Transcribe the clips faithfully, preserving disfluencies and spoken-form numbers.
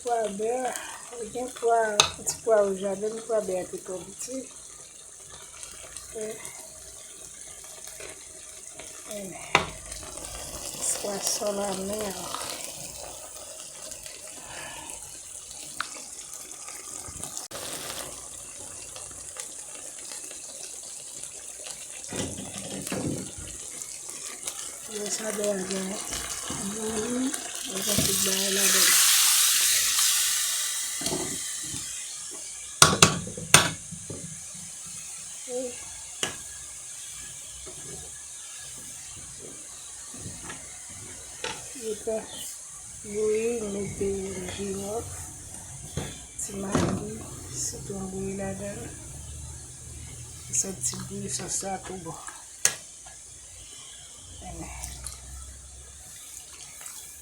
Pwa bè, li gen pwa, ti pwa wouj ladan, pwa bè a te twò piti. E, e, pwason lanmè an. Yo sa bè a gen bouyi, yo gen tout bagay ladan. Li pa bouyi, mete jiròf, ti magi, sitwon bouyi ladan l. Sa ti bouyi sòs la tou bon.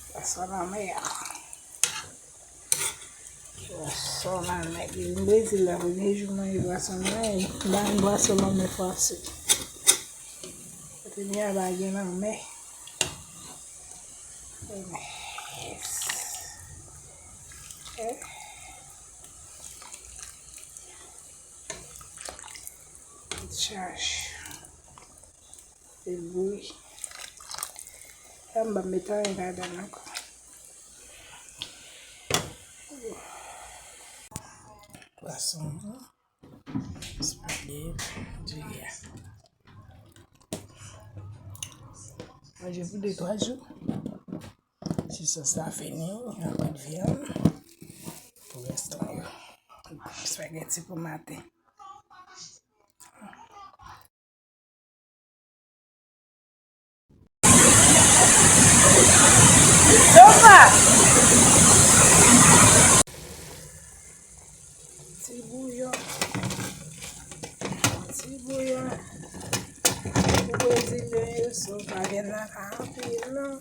Pwason lanmè a. Pwason lanmè. Depi m Brezil la, premye jou m manje pwason lanmè, m pa konn pwason lanmè franse. Kote m ye a pa gen lanmè. Yes. Eh. Chach. Se bouyi. Sa m pa met anyen ladan l ankò. Pwason an. Spaghetti. Diri a. Manje pou de twa jou. Si sòs la fini, n ap met vyann pou restan yo. Spaghetti pou maten. Sova! Ti bouyon. Ti bouyon. Pou brezilyen yo, sova gen nan anpil, non.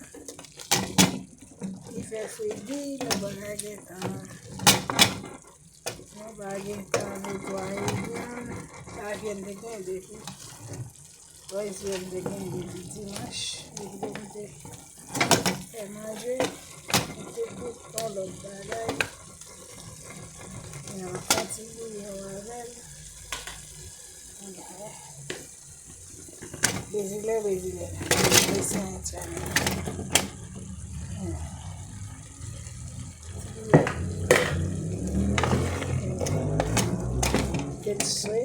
Li fè fredi, nou pa ka gen tan. Nou pa gen tan netwaye vyann. Sa vyann te gen depi. Wè, vyann te gen depi dimanch. Depi te mete fè manje. Mete tout yon lòt bagay. Yon ti bouyon avè l. Brezilyen, brezilyen. Brezilyen, italian. Kèt swe.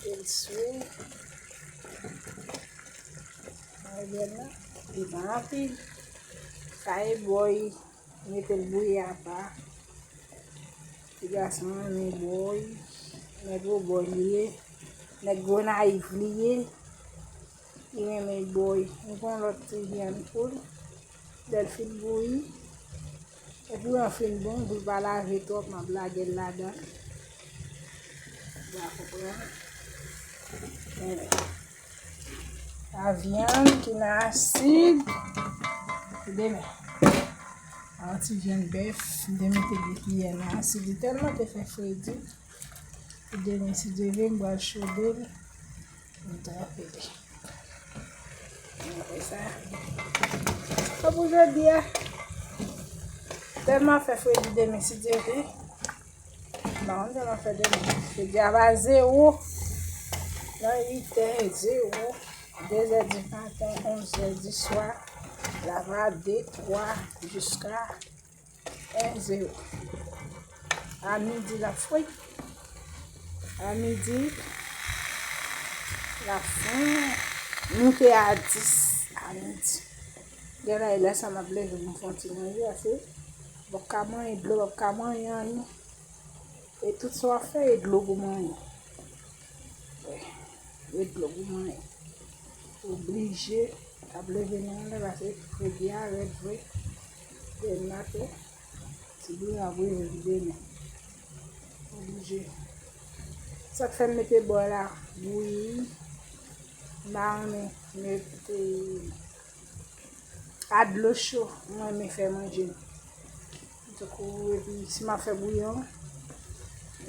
Kèt swe. Mwen byen la. Li pa anpil. Sa e bòy. Mete l bouyi apa. Ti gason an renmen bòy. Nèg gwo bòy li ye. Nèg Gonayiv li ye. Li renmen bòy. M gon lòt ti vyann pou l. Lè l fin bouyi. Epi an fin bon, pou l pa lave twòp, m ap lage l ladan. Ou va konprann. Enben. A vyann ki nan asid. Demen. A yon ti vyann bèf, m te mete de kiyè nan asid. Li tèlman te fè fredi. Demen, si Dye vle, m pral chode l. M trape li. Apre sa, sa pou jodi a. Tèlman fè fredi demen, si Dye vle. Bon, m tèlman fè demen. Jodi a va zewo. Nan uit è, zewo. De zè di maten, onz è di swa. La va de, twa, jiska en zewo. A midi, l ap fre. A midi, l ap fre. Moute a dis a midi. Genlè, e lè sa m ap leve pou m fè yon ti manje, paske m p ap ka manyen dlo, m p ap ka manyen anyen. E tout sa w ap fè, e dlo pou manyen. Wi, e dlo pou manyen. Oblije ap leve nan lè, paske fredi a rèd vre. Demen maten, ti bouyon ap rive demen. Oblije. Sa k fè m mete bòy la bouyi. M pa renmen mete a dlo cho, m renmen fè manje m. Tankou, epi si m ap fè bouyon,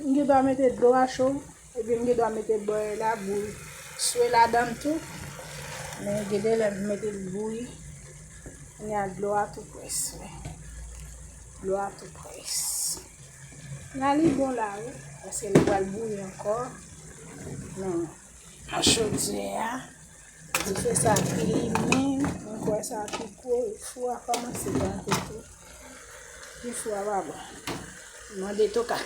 m gen dwa mete dlo a cho, epi m gen dwa mete bòy la bouyi, swe ladan l tou. Men gen de lè m mete l bouyi, kounye a dlo a tou prèske. Dlo a tou près. La li bon la wi, paske li pral bouyi ankò nan, nan chodyè a. Dife sa pi limen, mwen kwè sa pi gwo, fou a kòmanse gate tou. Pi fou a pa bon. Mande Toka.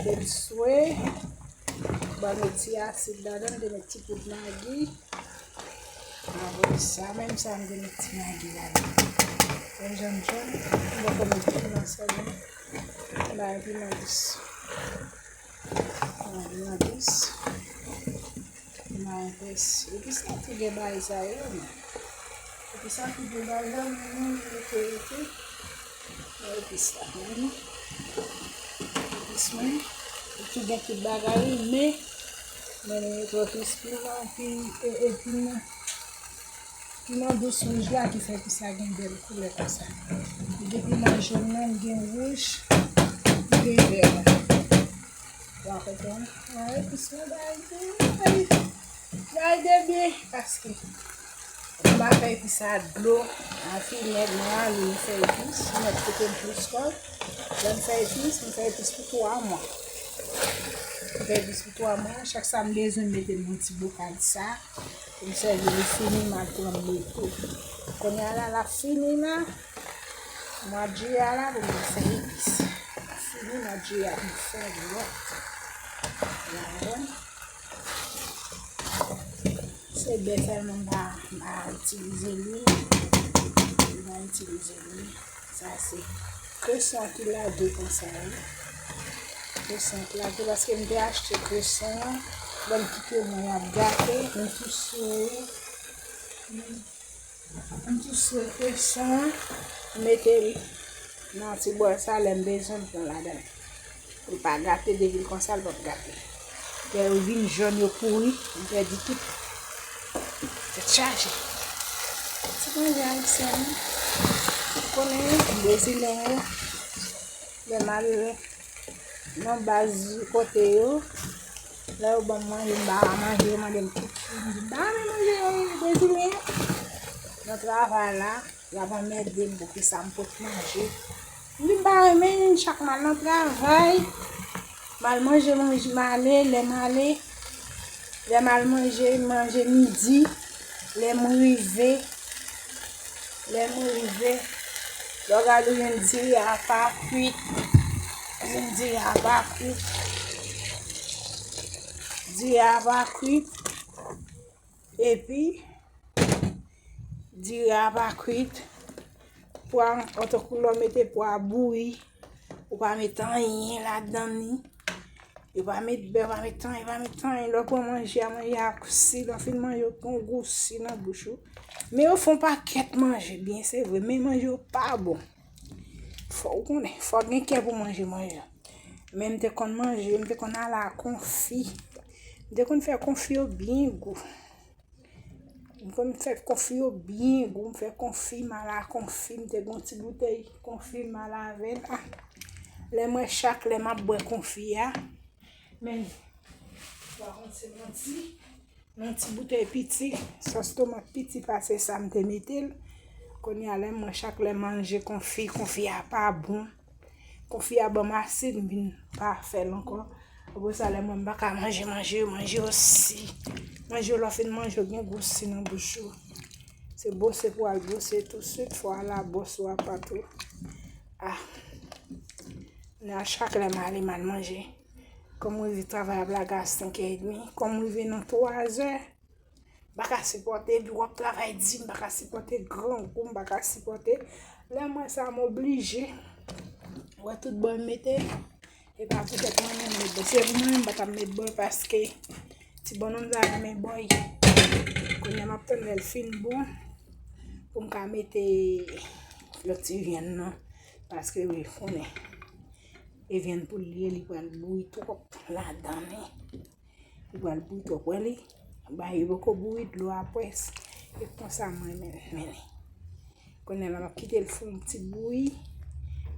Bèl swe. Ban nou ti asid ladan, te met ti poud magi. Apre sa, menm sa, m te met ti magi ladan. Yon jèn jèn, m poko met piman sèlman. M bay piman dis. M bay piman dis. M bay epis. Epis la tou gen bagay sa yo, men. Epis la tou gen bagay la, men nou rete, rete. Nan epis la, men. Epis mwen. Li tou gen tout bagay, men, men li twò plis piman, pi, e, e, piman. Piman dous wouj la ki fè epis la gen bèl koulè konsa. Li gen piman jòn nan, li gen wouj, li gen vè la. Wa konprann? Wa epis la bay de, bay, bay de byen, paske m pa fè epis la dlo, a fi nèg mwen ale m fè epis, nèg kote m plis kòb. Lè m fè epis, m fè epis pou twa mwa. M fè epis pou twa mwa, chak sa m bezwen m mete nan yon ti bokal sa. Pou m sèvi li fini, m al pran m mete. Kounye a la, l ap fini la. Mwa jiyè a la, pou m al fè epis. L ap fini mwa jiyè a, pou m fè lòt. Ou konprann? Se bè sèlman m pa, m pa itilize lwil. M pa itilize lwil. Sa se kreson ki lage konsa wi. Kreson ki lage paske m te achte kreson an. Lè m kite mwen y ap gate, m tou swe yo. M tou swe kreson an, m mete l nan ti bòl sa, lè m bezwen m pran ladan l. Pou l pa gate, depi l konsa, l p ap gate. Lè yo vin jòn, yo pouri, m pèdi tout. Tèt chaje. Ti manje ayisyen, wi. Ou konnen, brezilyen yo, lè m al nan baz kote yo, lè yo ban m manje, m pa ka manje, yo mande m kiki. M di, m pa renmen manje brezilyen. Nan travay la, y ap anmède m pou kisa m pot manje. M di m pa renmen, chak m al nan travay, m al manje, manje, m ale, lè m ale, lè m al manje, m manje midi, lè m rive, lè m rive, lè w gade w jwenn diri a pa kwit, w jwenn diri a pa kwit, diri a pa kwit, epi diri a pa kwit. Pwa, antankou lè w mete pwa bouyi, ou pa met anyen ladan li. Yo pa met bè, yo pa met anyen, yo pa met anyen. Lè w pran manje a, manje a si, lè w fin manje, yo gen yon gou si nan bouch ou. Men yo fè yon pakèt manje, byen se vre, men manje yo pa bon. Fò w konnen, fò w gen kè pou manje manje. Men m te konn manje, m te konn ale a konfi. M te konn fè konfi yo byen gou. M konn fè konfi yo byen gou, m fè konfi, m al a konfi, m te gen yon ti boutèy konfi, m al avè l. Ah, lè m wè chak lè m ap bwè konfi a, men, pa konn se manti, nan ti boutèy piti, sòs tomat piti pase sa m te mete l. Kounye a, lè m wè chak lè m manje konfi, konfi a pa bon. Konfi a ban m asid, m vin pa fè l ankò. Apre sa, lè mwen m pa ka manje manje yo, manje yo si. Manje yo, lè w fin manje yo, gen gou si nan bouch ou. Se bwose pou w al bwose tousuit, fò w al a bwòs ou apa tou. Ah. Nan chak lè m ale, m al manje. Kòm m rive travay ap lage a senk è edmi, kòm m rive nan twazè, m pa ka sipòte, epi w ap travay di, m pa ka sipòte grangou, m pa ka sipòte. Lè m wè sa, m oblije wè tout bòy m mete. E pa poutèt mwen menm met bòy. Se pou mwen menm m pa t ap met bòy paske ti bonnonm sa renmen bòy. Kounye a m ap tann lè l fin bon pou m ka mete lòt ti vyann nan. Paske wi, konnen e vyann poul li ye, li pral bouyi twòp ladan li. Li pral bouyi twòp, wè li. Ba, li poko bouyi, dlo a près. E konsa mwen men, men li. Kounye a la, m ap kite l fè yon ti bouyi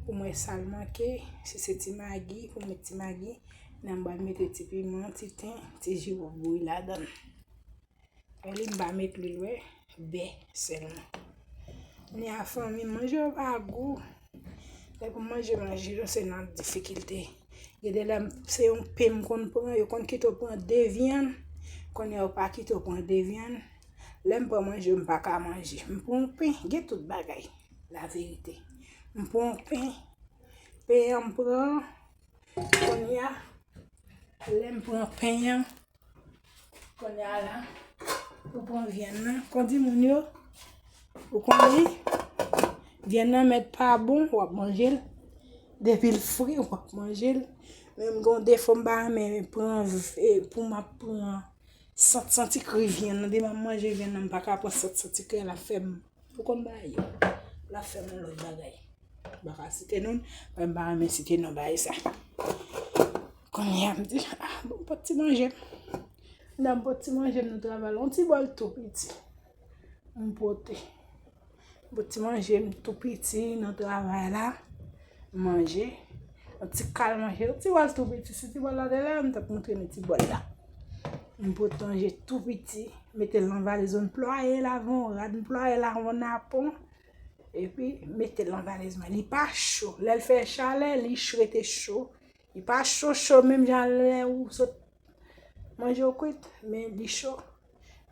pou m wè sa l manke. Si se ti magi, pou m met ti magi. Nan m pral mete ti piman, ti ten, ti jiwòf bouyi ladan l. Wè li, m pa met lwil, wè. bè sèlman. Kounye a fanmi, manje yo pa gou. Lè pou manje, manje yo se nan difikilte. Gen de lè m- se yon pen m konn pran, yo konn kite w pran de vyann. Kounye a yo pa kite w pran de vyann. Lè m pran manje, m pa ka manje. M pran yon pen, gen tout bagay. Laverite. M pran yon pen, pen an m pran. Kounye a, lè m pran pen an, kounye a la, ou pran vyann nan. Kon di moun yo, ou konnen, vyann nan mèt pa bon, w ap manje l. Depi l fri, w ap manje l. Men m gen yon defo, m pa renmen pran v- e, pou m ap pran sant santi kri vyann nan. Depi m ap manje vyann nan, m pa ka pran sant santi kri, l ap fè m Ou konn bagay yo. L ap fè m yon lòt bagay. M pa ka site non l, men m pa renmen site non bagay sa. Kounye a, m di, ah, bon, m pot ti manje m. Nan m pot ti manje m nan travay la, yon ti bòl tou piti. M pote. Bon, ti manje m tou piti nan travay la. Manje. Yon ti kal manje. Yon ti bòl tou piti. Si ti bòl la te la, m t ap montre nou ti bòl la. M pote manje tou piti. Mete l nan valiz mwen. M plwaye l avè yon rad. M plwaye l avè yon napon. Epi, mete l nan valiz mwen. Li pa cho. Lè l fè chalè, li ch- rete cho. Li pa cho cho menm jan lè ou sot manje w kwit, men li cho.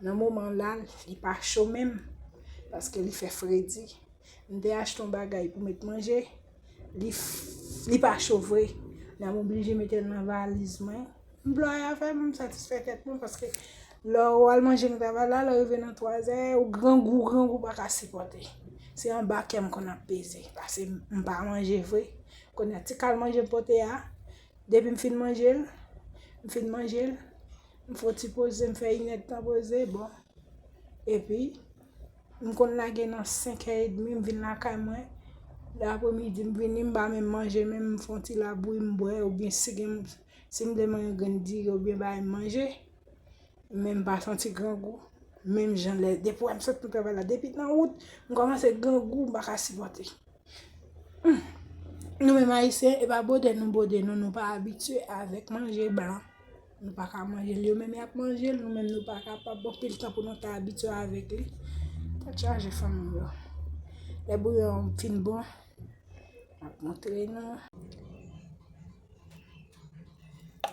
Nan moman la, li pa cho menm, paske li fè fredi. M te achte yon bagay pou met manje, li f- li pa cho vre. Nan m oblije mete l nan valiz mwen. M plwaye afè m, m satisfè tèt mwen, paske lè w al manje nan travay la, lè w rive nan twazè, ou grangou, grangou pa ka sipòte. Se anba kè m konn ap peze, paske m pa manje vre. Kounye a, ti kal manje m pote a, depi m fin manje l, m fin manje l, m fè yon ti poze, m fè inèdtan poze, bon. Epi, m konn lage nan senk è edmi, m vin lakay mwen. Lè apremidi, m vini, m pa menm manje, menm m fè yon ti labouyi, m bwè, oubyen si gen, si m vle manje yon grenn diri, oubyen bagay m manje. Men m pa santi grangou. Menm jan lè, depi wè m sot nan travay la, depi nan wout, m kòmanse grangou, m pa ka sipòte. Hmm. Nou menm Ayisyen, e pa bwode nou bwode nou, nou pa abitye avèk manje blan. Nou pa ka manje l, yo menm y ap manje l, nou menm nou pa kapab, anpil tan pou nou ta abitye avèk li. Tèt chaje fanmi yo. Lè bouyon an fin bon, m ap montre nou.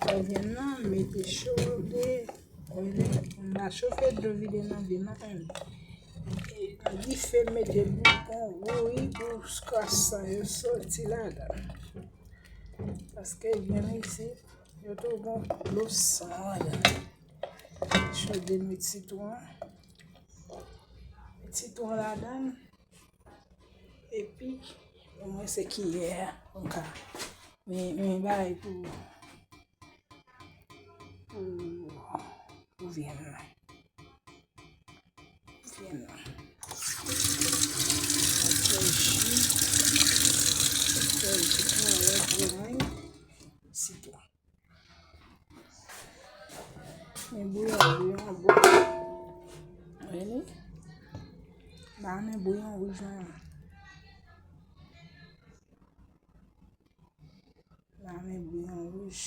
Fè vyann nan, mete cho de, m a chofe dlo vide nan vyann nan. E nan dife, mete bouyon wouy pou krasan yo soti ladan. Paske vyann isit, yo tou gon dlo san ladan. Cho de, met sitwon. Met sitwon ladan. Epi, mwen se kiyè a, mwen ka. Men, men bagay pou, pou, pou vyann nan. Vyann nan. Fè ji, fè ji, pran lòt grenn sitwon. Men bouyon, bouyon an bon. Wè li? Ba men bouyon wouj mwen an. Ba men bouyon wouj.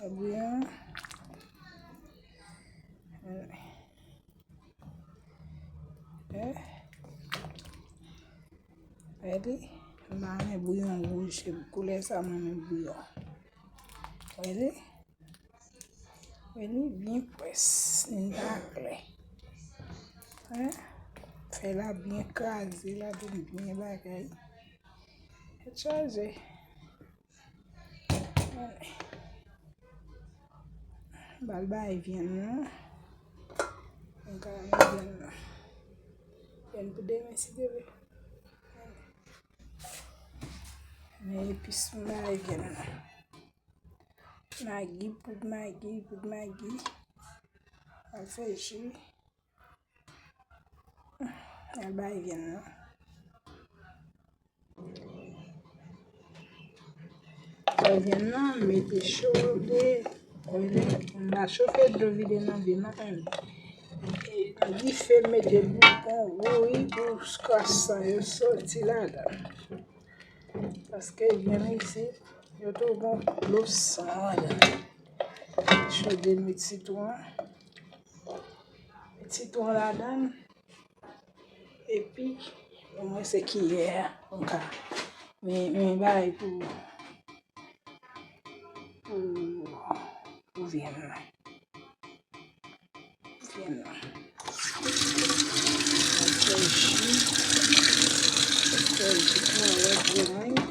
Ebyen, eh, eh, gade, m pa renmen bouyon wouj, se koulè sa m renmen bouyon. Gade, gade, byen près, li pa klè. Hein? Fè la byen kraze, la vin byen bagay. Tèt chaje. Ba l bay vyann nan. Mwen ka renmen vyann nan. Vyann pou demen si Dye vle. Men epis m bay vyann nan. Magi, poud magi, poud magi. Al fè ji. Al bay vyann nan. Fè vyann nan, mete cho de, m a chofe dlo vide nan vyann nan. E nan dife, mete bouyon wouy pou krasan yo soti ladan. Paske vyann isit, Yo tou bon dlo san ladan. Chode met sitwon. Met sitwon ladan. Epi, omwen se kiyè a. Mwen ka. Men, men bagay pou, pou, pou vyann nan. Vyann nan. Fè ji. Fè ji. Mwen wè gwo mwen.